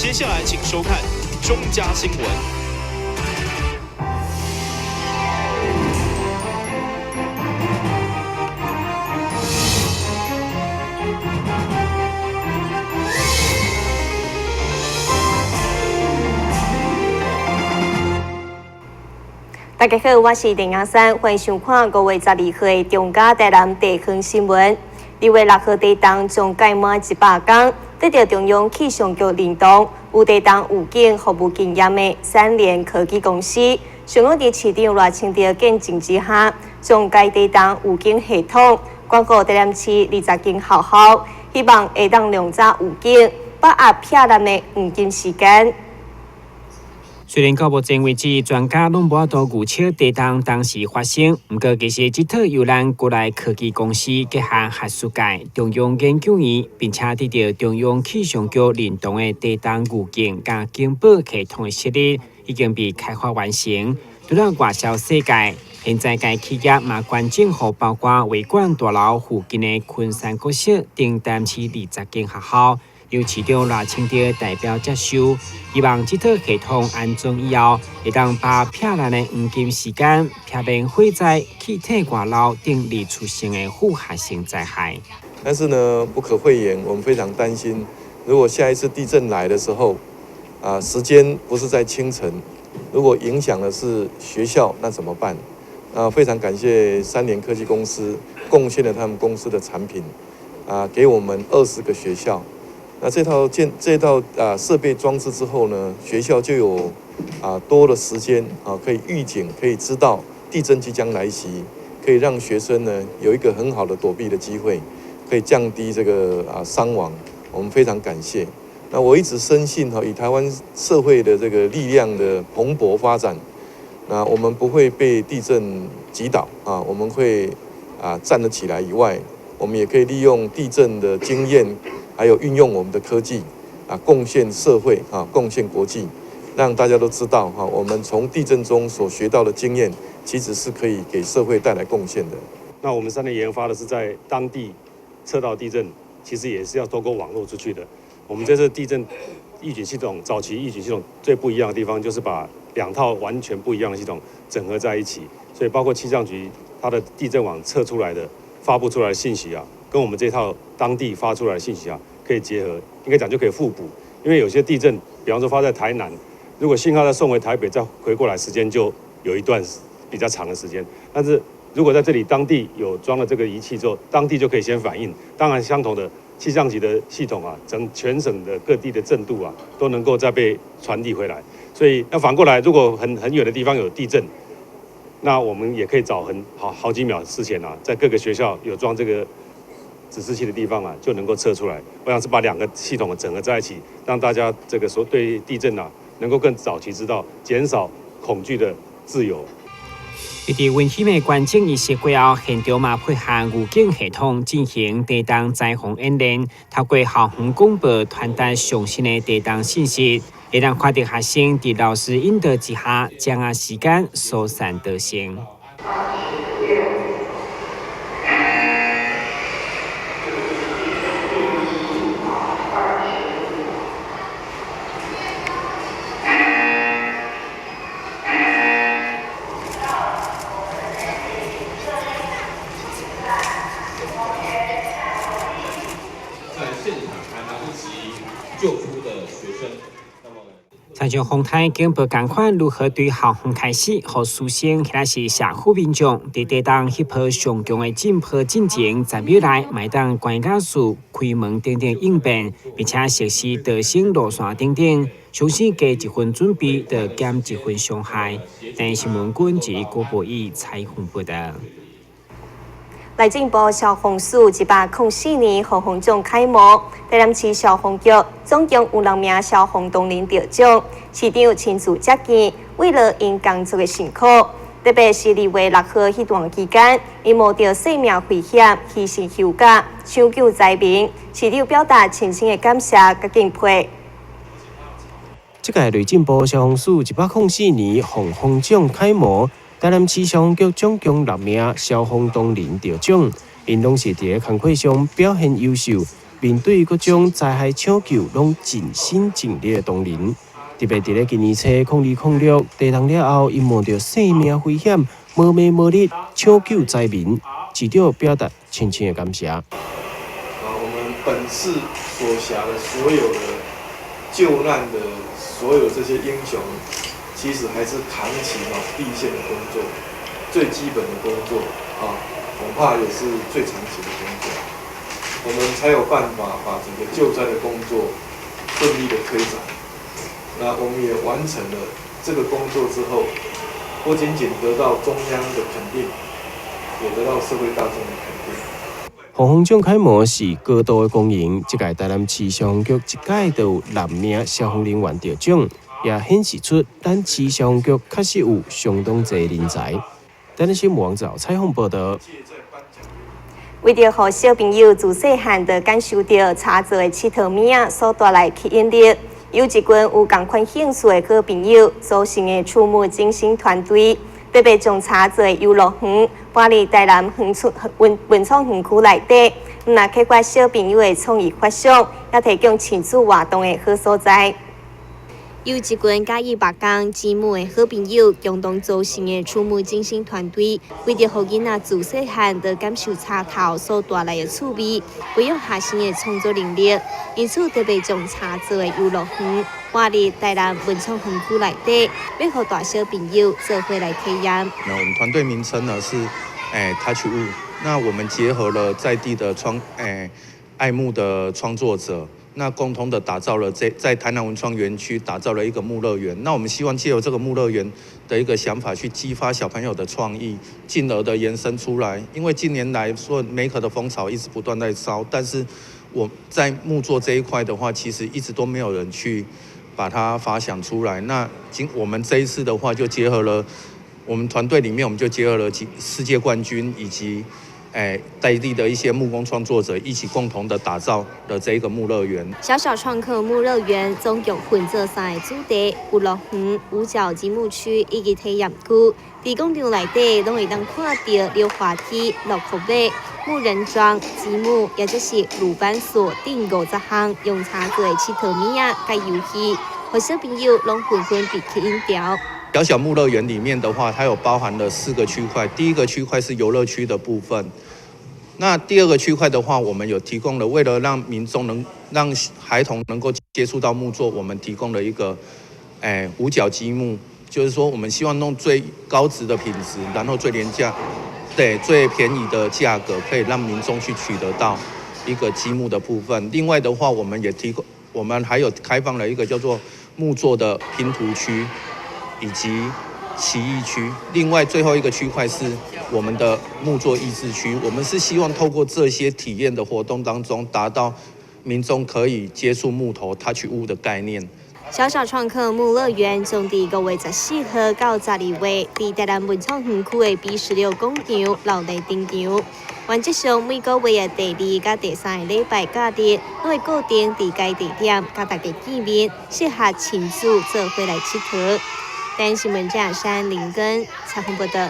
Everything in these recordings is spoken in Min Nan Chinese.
接下來請收看中嘉新聞。大家好，我是林雅珊，歡迎收看5月12號的中嘉台南地方新聞。2月6號地動將屆滿100天，得到中央氣象局認同，有地動預警服務經驗的三聯科技公司，上午佇市長賴清德見證之下，將該地動預警系統捐予台南市20間學校，希望會當量早預警，把握避難的黃金時間。雖然到目前為止，專家攏無法度預測地動當時發生，毋過其實這套由咱國內科技公司結合學術界、中央研究院，並且得到中央氣象局認同的地動預警佮警報系統的設立，已經被開發完成。除了外銷世界，現在該企業嘛捐贈予包括維管大樓附近的昆山國小等台南市20間學校。由市長賴清德代表接收，希望這套系統安裝以後，會當把避難的黃金時間，避免火災、氣體外漏等易出現的複合性災害。但是呢，不可諱言，我們非常擔心，如果下一次地震來的時候，時間不是在清晨，如果影響的是學校，那怎麼辦？非常感謝三聯科技公司貢獻了他們公司的產品，給我們20個學校。那這套設備裝置之後呢，學校就有多的時間可以預警，可以知道地震即將來襲，可以讓學生呢有一個很好的躲避的機會，可以降低這個傷亡。我們非常感謝。那我一直深信哈，以台灣社會的這個力量的蓬勃發展，那我們不會被地震擊倒啊，我們會站得起來以外，我們也可以利用地震的經驗。還有運用我們的科技貢獻社會啊，貢獻國際，讓大家都知道哈，我們從地震中所學到的經驗，其實是可以給社會帶來貢獻的。那我們三聯研發的是在當地測到地震，其實也是要透過網絡出去的。我們這次地震預警系統，早期預警系統最不一樣的地方，就是把兩套完全不一樣的系統整合在一起，所以包括氣象局它的地震網測出來的、發布出來的信息啊，跟我們這套當地發出來的信息啊，可以結合，應該講就可以互補。因為有些地震，比方說發在台南，如果信號再送回台北，再回過來，時間就有一段比較長的時間。但是如果在這裡當地有裝了這個儀器之後，當地就可以先反應。當然，相同的氣象局的系統啊，整全省的各地的震度啊，都能夠再被傳遞回來。所以那反過來，如果很遠的地方有地震，那我們也可以早很好幾秒之前啊，在各個學校有裝這個指示器的地方啊，就能夠測出來。我想是把兩個系統整合在一起，讓大家這個說對地震啊，能夠更早期知道，減少恐懼的自由。佇溫馨的觀眾儀式過後，現場嘛配合預警系統進行地動災防演練，透過校園廣播傳達上新的地動信息，會當發動學生佇老師引導之下，將握時間疏散逃生。親像風颱警報仝款，如何對校園開始，予師生或者是社區民眾，佇地動彼波上強的震波進前10秒內，會當關家事、開門等等應變，並且實施逃生路線等等，相信加一份準備，就減一份傷害。台視新聞軍及郭博義採訪報道。內政部消防署104年黃風獎開幕，台南市消防局總共有6名消防同仁得獎，市長親自接見，慰勞𪜶工作的辛苦。特別是2月6號彼段期間，𪜶冒著生命危險犧牲休假搶救災民，市長表達深深的感謝佮敬佩。這屆內政部消防署104年黃風獎開幕。台南市消防局總共6名消防同仁得獎，𪜶攏是佇咧工課上表現優秀，面對各種災害搶救，攏盡心盡力的同仁。特別佇咧今年初02/06地動了後，𪜶冒著性命危險，無暝無日搶救災民，市長表達深深的感謝。啊，我們本市所轄的所有的救難的所有這些英雄，其實還是扛起嘛第一線的工作，最基本的工作啊，恐怕也是最長期的工作，我們才有辦法把整個救災的工作順利的推展。那我們也完成了這個工作之後，不僅僅得到中央的肯定，也得到社會大眾的肯定。黃風獎楷模是高度的光榮，這屆台南市消防局一屆就有六名消防人員得獎，也顯示出咱市消防局確實有相當濟人才。台南新聞網站採訪報道。為著予小朋友自細漢就感受著柴做的𨑨迌物仔所帶來吸引力，有一群有仝款興趣的好朋友組成的觸木精心團隊，特別將柴做的遊樂園搬佇台南園村文文創園區內底，毋但啟發小朋友的創意發想，也提供親子活動的好所在。有一群佮意木工積木的好朋友，共同組成的觸木精心團隊，為著予囡仔自細漢就感受柴頭所帶來的趣味，培養學生的創作能力，因此特別將柴做的遊樂園搬佇台南文創園區內底，欲予大小朋友做伙來體驗。那我們團隊名稱呢是Touch Wood，那我們結合了在地的愛木的創作者。那共同的打造了這在台南文創園區打造了一個木樂園。那我們希望借由這個木樂園的一個想法，去激發小朋友的創意，進而的延伸出來。因為近年來說 maker 的風潮一直不斷在燒，但是我在木作這一塊的話，其實一直都沒有人去把它發想出來。那今我們這一次的話，就結合了我們團隊裡面，我們就結合了幾世界冠軍以及在地的一些木工創作者一起共同的打造了這一個木樂園。小小創客木樂園總共分做三個主題：遊樂園、五角積木區以及體驗區。佇廣場內底攏會當看著溜滑梯、洛克馬、木人樁、積木，也就是魯班鎖等50項用柴做的𨑨迌物仔佮遊戲，予小朋友攏紛紛被吸引著。小小木樂園裡面的話，它有包含了四個區塊。第一個區塊是遊樂區的部分，那第二個區塊的話，我們有提供了，為了讓民眾能讓孩童能夠接觸到木作，我們提供了一個五角積木，就是說我們希望弄最高質的品質，然後最廉價，對，最便宜的價格，可以讓民眾去取得到一個積木的部分。另外的話，我們也提供，我們還有開放了一個叫做木作的拼圖區。以及奇藝區，另外最後一個區塊是我們的木作益智區。我們是希望透過這些體驗的活動當中，達到民眾可以接觸木頭、touch wood 的概念。小小創客木樂園將佇5月14號到12月，佇台南文創園區的 B16廣場落地登場。原則上每個月的第二佮第三个禮拜假日，攏會固定佇該地點佮大家見面，適合親子做伙來𨑨迌。台灣新聞記者林根採訪報道。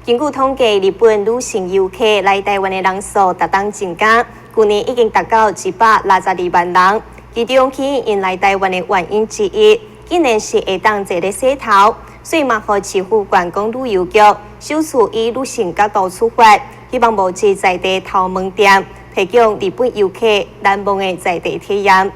根據統計，日本女性遊客來台灣的人數逐冬增加，去年已經達到162萬人。其中吸引𪜶來台灣的原因之一，竟然是會當坐咧洗頭，所以嘛，予市府觀光旅遊局首次以女性角度出發，希望募集在地頭毛店，提供日本遊客難忘的在地體驗。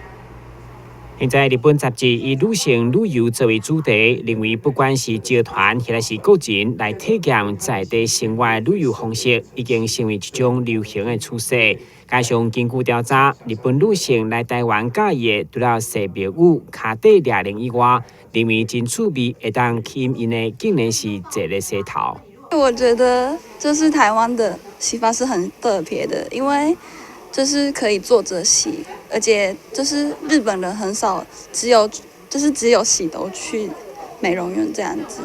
現在日本雜誌以女性旅遊作為主題，認為不管是招團或者是個人來體驗在地生活旅遊方式，已經成為一種流行的趨勢。加上根據調查，日本女性來台灣佮意的，除了洗墨魚、跤底掠龍以外，認為真趣味會當吸引𪜶的，竟然是坐咧洗頭。我覺得就是台灣的洗髮是很特別的，因為就是可以坐着洗，而且就是日本人很少，只有就是只有洗頭去美容院這樣子。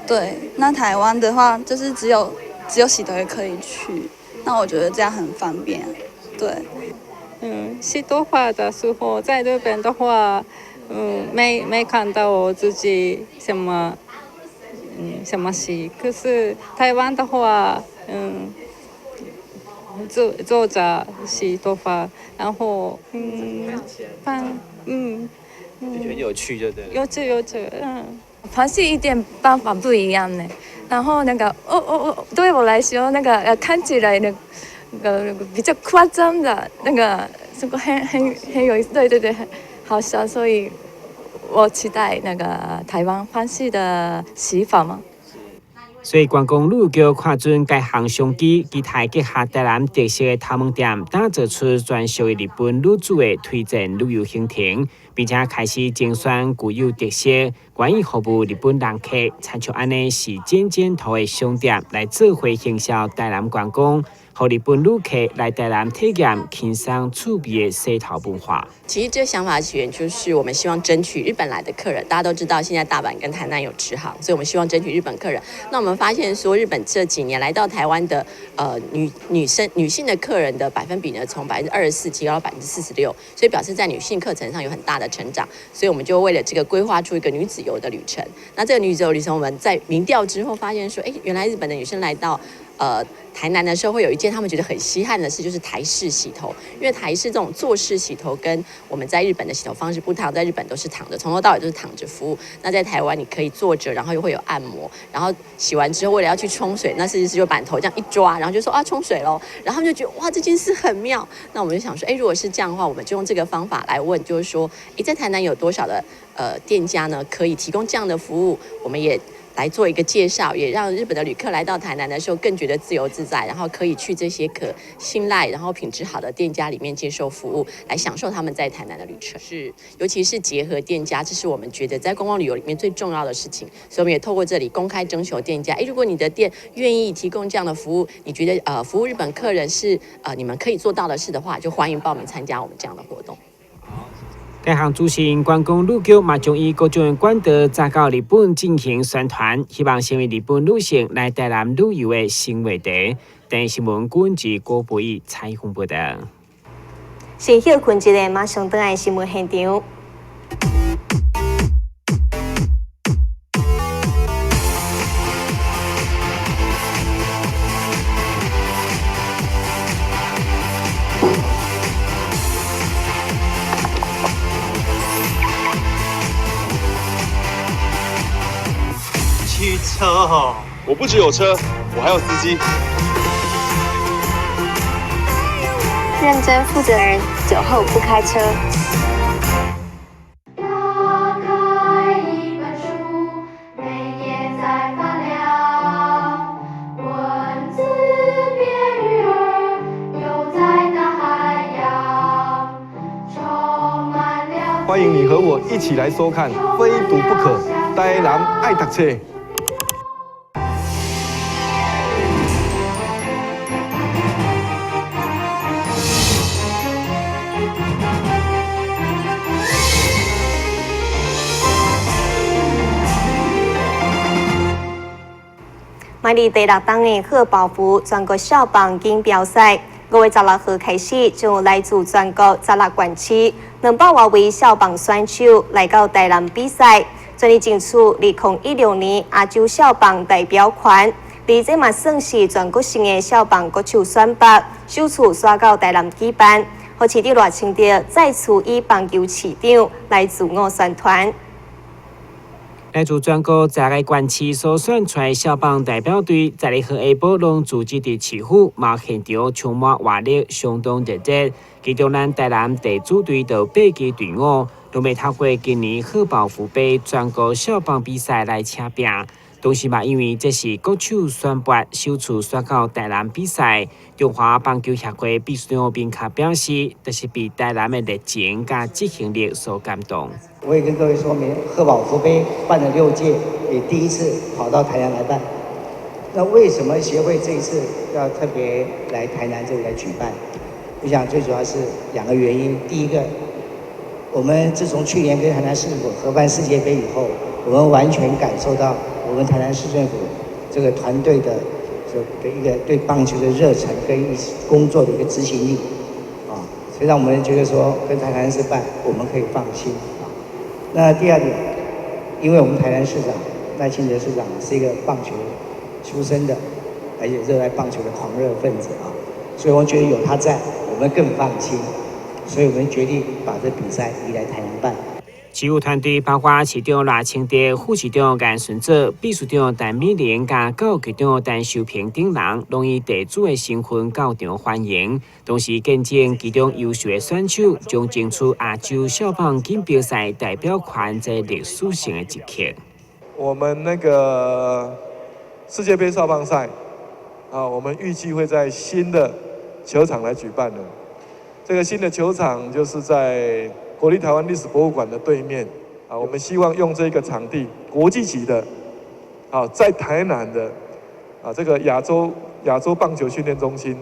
對，那台灣的話就是只有洗頭也可以去，那我覺得這樣很方便。對，洗頭髮的時候，在日本的話，沒看到我自己什麼洗，可是台灣的話，坐着洗头髮，然後放就覺得很有趣，就對。有趣有趣，嗯。發現一點辦法不一樣呢，然後那個哦哦哦，對我來說那個看起來那個比較誇張的那個，這個很有意思，對對對，好笑，所以我期待那個台灣方式的洗髮嘛。所以觀光旅遊局看準該項商機，期待結合台南特色的頭毛店，打造出專屬於日本女子的推薦旅遊行程，並且開始精選具有特色、願意服務日本人客，親像按呢是剪剪頭的商店來做伙行銷台南觀光，予日本旅客來台南體驗輕鬆趣味的洗頭文化。其實這想法起源就是我們希望爭取日本來的客人。大家都知道現在大阪跟台南有直航，所以我們希望爭取日本客人。那我們發現說，日本這幾年來到台灣的女性的客人的百分比呢，從24%提高到46%，所以表示在女性課程上有很大的成長。所以我們就為了這個規劃出一個女子遊的旅程。那這個女子遊旅程，我們在民調之後發現說，哎，原來日本的女生來到台南的時候，會有一件他們覺得很稀罕的事，就是台式洗頭。因為台式這種坐式洗頭跟我們在日本的洗頭方式不同，在日本都是躺着，從頭到尾都是躺着服務。那在台灣你可以坐着，然後又會有按摩，然後洗完之後為了要去沖水，那設計師就把頭這樣一抓，然後就說啊沖水咯，然後他們就覺得哇這件事很妙。那我們就想說，哎，如果是這樣的話，我們就用這個方法來問，就是說，哎，在台南有多少的店家呢，可以提供這樣的服務？我們也來做一個介紹，也讓日本的旅客來到台南的時候更覺得自由自在，然後可以去這些可信賴、然後品質好的店家裡面接受服務，來享受他們在台南的旅程。是，尤其是結合店家，這是我們覺得在觀光旅遊裡面最重要的事情。所以我們也透過這裡公開徵求店家，誒，如果你的店願意提供這樣的服務，你覺得服務日本客人是你們可以做到的事的話，就歡迎報名參加我們這樣的活動。該項資訊，觀光旅局嘛將以各種管道走到日本進行宣傳，希望成為日本女性來台南旅遊的新話題。電視新聞郭志郭培採訪報道。先歇睏一下，馬上轉來新聞現場。汽車哦，我不只有車，我還有司機。認真負責人，酒後不開車。打開一本書，每頁在發亮，文字變魚兒，游在大海洋，充滿了。歡迎你和我一起來收看《非讀不可》，台南愛讀冊。迈入第六冬的賀寶芙全國校棒錦標賽，5月16號開始，將有來自全國16縣市200外位校棒選手來到台南比賽，全力爭取2016年亞洲校棒代表權。而這嘛算是全國性的校棒國手選拔，首次徙到台南舉辦，予市長賴清德再次以棒球市長來自我宣傳。來自全國10个縣市所選出來校棒代表隊，12號下晡攏聚集佇市府，嘛現場充滿活力，相當熱烈。其中，咱台南地主隊就8支隊伍，攏欲透過今年賀寶芙杯全國校棒比賽來捙拼。同時嘛，因為這是國手選拔首次選到台南比賽，中華棒球協會秘書長明確表示，就是被台南的熱情佮執行力所感動。我也跟各位說明，賀寶芙杯辦了6屆，也第一次跑到台南來辦。那為什麼協會這一次要特別來台南這裡來舉辦？我想最主要是2個原因。第一個，我們自從去年跟台南市政府合辦世界盃以後，我們完全感受到我們台南市政府這個團隊的這一個對棒球的熱忱跟工作的一個執行力，啊，所以讓我們覺得說跟台南市辦，我們可以放心啊。那第二點，因為我們台南市長賴清德市長是一個棒球出身的，而且熱愛棒球的狂熱分子啊，所以我覺得有他在，我們更放心，所以我們決定把這比賽移來台南辦。市府團隊包括市長賴清德、副市長顏順祖、秘書長陳美玲、佮教育局長陳修平等人，攏以地主的身份到場歡迎，同時見證其中優秀的選手將爭取亞洲少棒錦標賽代表權這歷史性的一刻。我們那個世界盃少棒賽啊，我們預計會在新的球場來舉辦的。這個新的球場就是在國立臺灣歷史博物館的對面啊，我們希望用這個場地，國際級的，啊，在台南的啊這個亞洲棒球訓練中心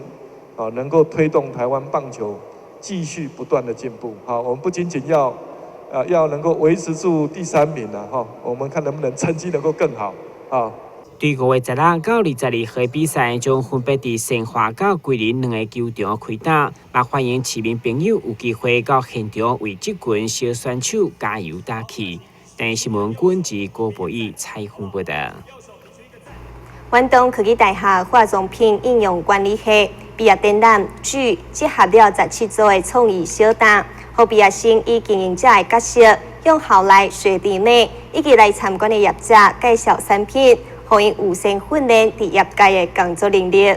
啊，能夠推動台灣棒球繼續不斷的進步。好，我們不僅僅要能夠維持住第三名啦，哈，我們看能不能成績能夠更好啊。對5月16到22號比賽將分別佇善化佮歸仁兩个球場開打，嘛歡迎市民朋友有機會到現場為這群小選手加油打氣。台視新聞軍及郭博義採訪報道。遠東科技大學化妝品應用管理系畢業展覽，聚集合了17組的創意小擔，予畢業生以經營者的角色，向校內學弟妹以及來參觀的業者介紹產品，予𪜶預先訓練佇業界的工作能力。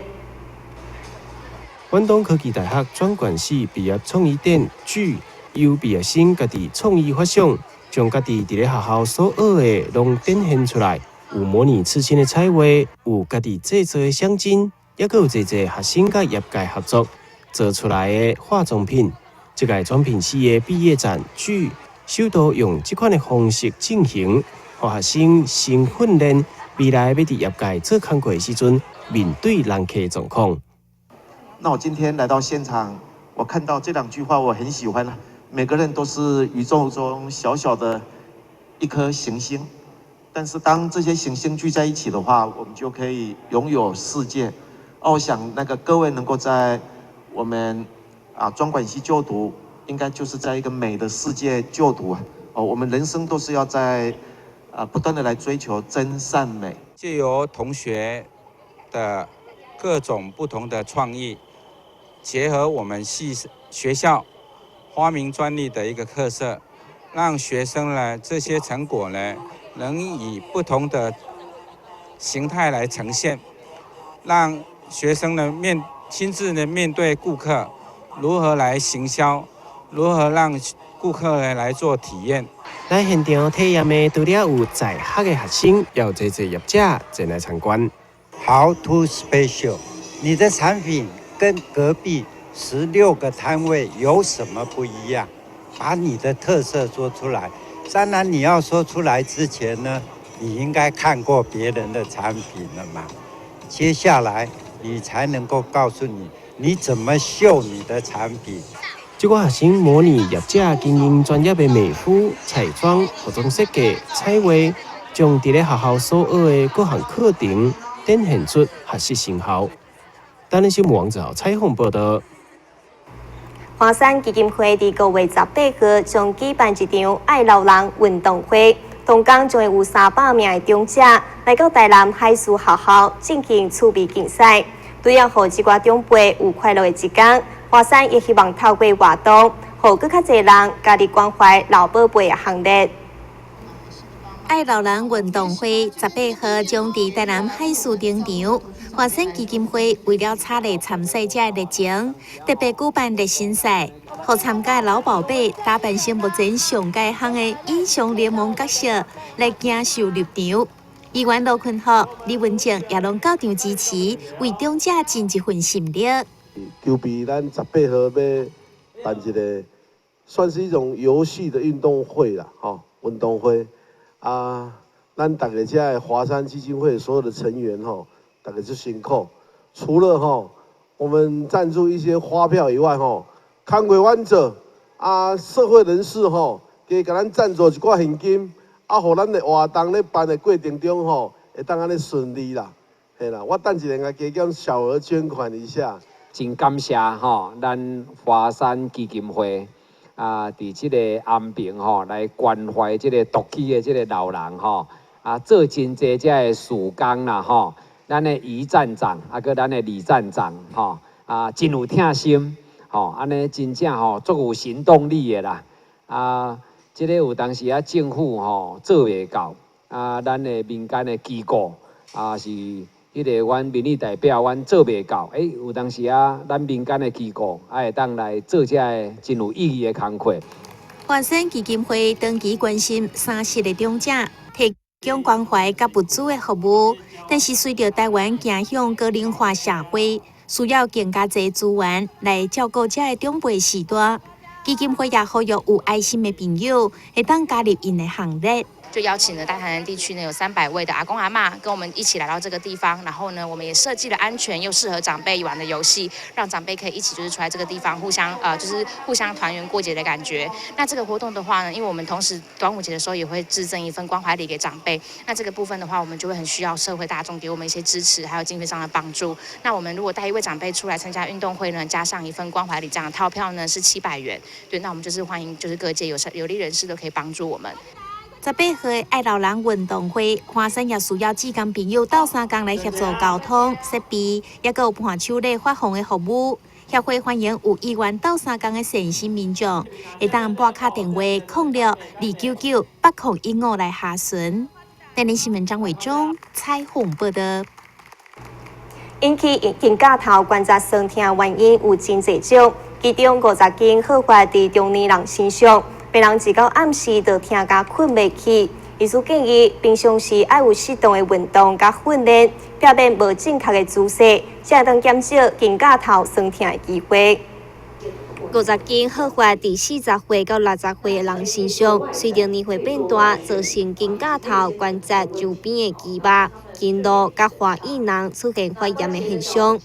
遠東科技大學專管系畢業創意展聚，由畢業生家己創意發想，將家己佇咧學校所學的攏展現出來。有模擬刺青的彩畫，有家己製作的香精，抑閣有濟濟學生佮業界合作做出來的化妝品。這個專品系的畢業展聚，首度用這款的方式進行，予學生先訓練未來欲佇業界做工課的時陣，面對難題的狀況。那我今天來到現場，我看到這兩句話，我很喜歡。每個人都是宇宙中小小的一顆行星，但是當這些行星聚在一起的話，我們就可以擁有世界。我想那個各位能夠在我們專管系就讀，應該就是在一個美的世界就讀啊。哦，我們人生都是要在不斷的來追求真善美。借由同學的各種不同的創意，結合我們系學校發明專利的一個特色，讓學生呢這些成果呢，能以不同的形態來呈現，讓學生呢親自呢面對顧客，如何來行銷，如何讓顧客呢來做體驗。來現場體驗的除了有在學的學生，也有濟濟業者前來參觀。 How to special？你的產品跟隔壁16個攤位有什麼不一樣？把你的特色說出來。當然，你要說出來之前呢，你應該看過別人的產品了嘛。接下來你才能夠告訴你，你怎麼秀你的產品。這個學生模擬業者經營專業的美膚、彩妝、服裝設計、彩畫，將佇咧學校所學的各項課程展現出學習成效。台視新聞王子豪採訪報道。華山基金會佇5月18號將舉辦一場愛老人運動會，當天將會有300名的長者來到台南海事學校進行趣味競賽，除了予這寡長輩有快樂的一天，華山也希望透過活動，予閣較濟人加入關懷老寶貝的行列。愛老人運動會18號將佇台南海事登場。華山基金會為了鼓勵參賽者的熱情，特別舉辦熱身賽，予參加老寶貝打扮成目前上蓋夯的英雄聯盟角色來行秀入場。議員盧坤福、李文靜也攏到場支持，為長者盡一份心力。籌備咱十八號欲辦一個，算是一種遊戲的運動會啦，吼，運動會啊，咱逐家遮的華山基金會所有的成員吼，逐家足辛苦，除了吼我們贊助一些發票以外吼，工課阮做啊，社會人士吼，加共咱贊助一寡現金，啊，予咱的活動咧辦的過程中吼，會當按呢順利啦，嘿啦，我等一下共加減小額捐款一下。真感謝吼，咱華山基金會啊，佇這个安平吼來關懷這个獨居的這个老人吼，啊，做真濟這个事工啦吼。咱的余站長啊，閣咱的李站長吼，啊，真有疼心，吼，按呢真正吼足有行動力的啦。啊，這个有當時啊，政府吼做袂到，啊，咱的民間的機構啊是彼个阮民意代表，阮做袂到，欸，有當時啊，咱民間的機構啊會當來做這个真有意義的工課。華山基金會長期關心三失的長者，提供關懷佮物資的服務，但是隨著台灣走向高齡化社會，需要更加濟資源來照顧遮的長輩序大。基金會也呼籲有愛心的朋友，會當加入𪜶的行列。就邀請了大台南地區呢有300位的阿公阿嬤，跟我們一起來到這個地方。然後呢，我們也設計了安全又適合長輩玩的遊戲，讓長輩可以一起就是出來這個地方，就是互相團圓過節的感覺。那這個活動的話呢，因為我們同時端午節的時候也會致贈一份關懷禮給長輩。那這個部分的話，我們就會很需要社會大眾給我們一些支持，還有經費上的幫助。那我們如果帶一位長輩出來參加運動會呢，加上一份關懷禮這樣的套票呢，是700元。對，那我們就是歡迎就是各界有力人士都可以幫助我們。 18號的愛老人運動會，華山也需要志工朋友鬥相共來協助交通設備，抑閣有伴手禮發放的服務。協會歡迎有意願鬥相共的善心民眾，會當撥敲電話0699801 5來查詢。台南新聞張偉忠採訪報道。引起肩胛頭關節痠痛原因有真濟種，其中50間好發佇中年人身上。病人一到暗時就疼甲睏袂去，醫師建議平常時愛有適當的運動佮訓練，避免無正確的姿勢，才會當減少肩胛頭痠疼的機會。50間好發佇40歲到60歲的人身上，隨著年歲變大，造成肩胛頭關節周邊的肌肉、筋絡佮滑液囊出現發炎的現象。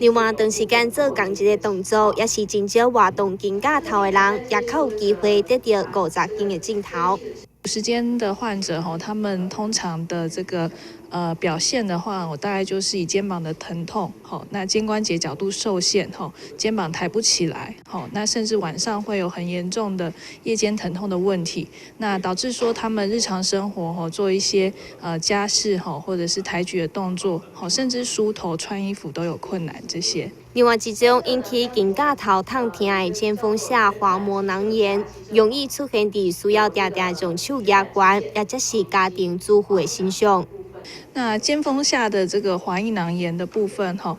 另外，長時間做仝一个動作，也是真少活動肩胛頭的人，也較有機會得著50間的症頭。50間的患者吼，他們通常的這個表現的話，我大概就是以肩膀的疼痛，吼，那肩關節角度受限，吼，肩膀抬不起來，吼，那甚至晚上會有很嚴重的夜間疼痛的問題，那導致說他們日常生活吼做一些家事吼，或者是抬舉的動作，吼，甚至梳頭、穿衣服都有困難這些。另外一種引起肩胛頭痛疼的肩峰下滑膜囊炎，容易出現佇需要定定將手舉懸，抑者是家庭主婦的身上。那肩峰下的這個滑液囊炎的部分，哈，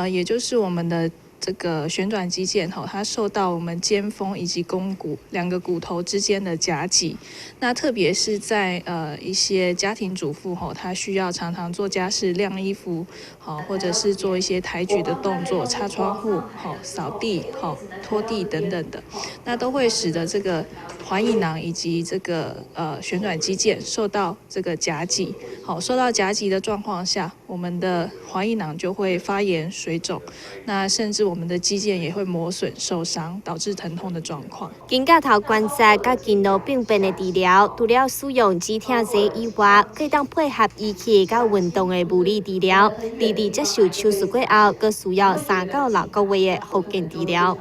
也就是我們的這個旋轉肌腱，哈，它受到我們肩峰以及肱骨兩個骨頭之間的夾擠。那特別是在一些家庭主婦，哈，她需要常常做家事、晾衣服，好，或者是做一些抬舉的動作、擦窗戶、好、掃地、好、拖地等等的，那都會使得這個滑液囊以及這個旋轉肌腱受到這個夾擠，好，受到夾擠的狀況下，我們的滑液囊就會發炎水腫，那甚至我們的肌腱也會磨損受傷，導致疼痛的狀況。肩胛頭關節佮筋膜病變的治療，除了使用止痛劑以外，閣當配合儀器佮運動的物理治療。佇接受手術過後，閣需要3到6個月的復健治療。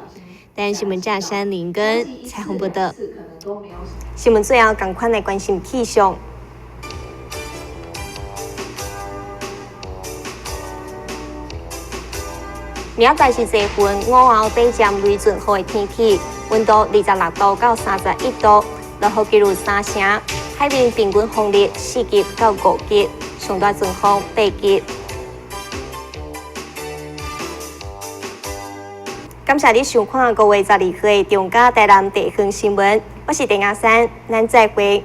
台灣新聞記者林根採訪報道。新聞最後，仝款來關心氣象。明仔載是這份午後短暫雷陣雨的天氣，溫度26度到31度，落雨幾率3成，海面平均風力4級到5級，上大陣風8級。感謝你收看5月12號的中嘉台南地方新聞，我是鄭亞珊，咱再會。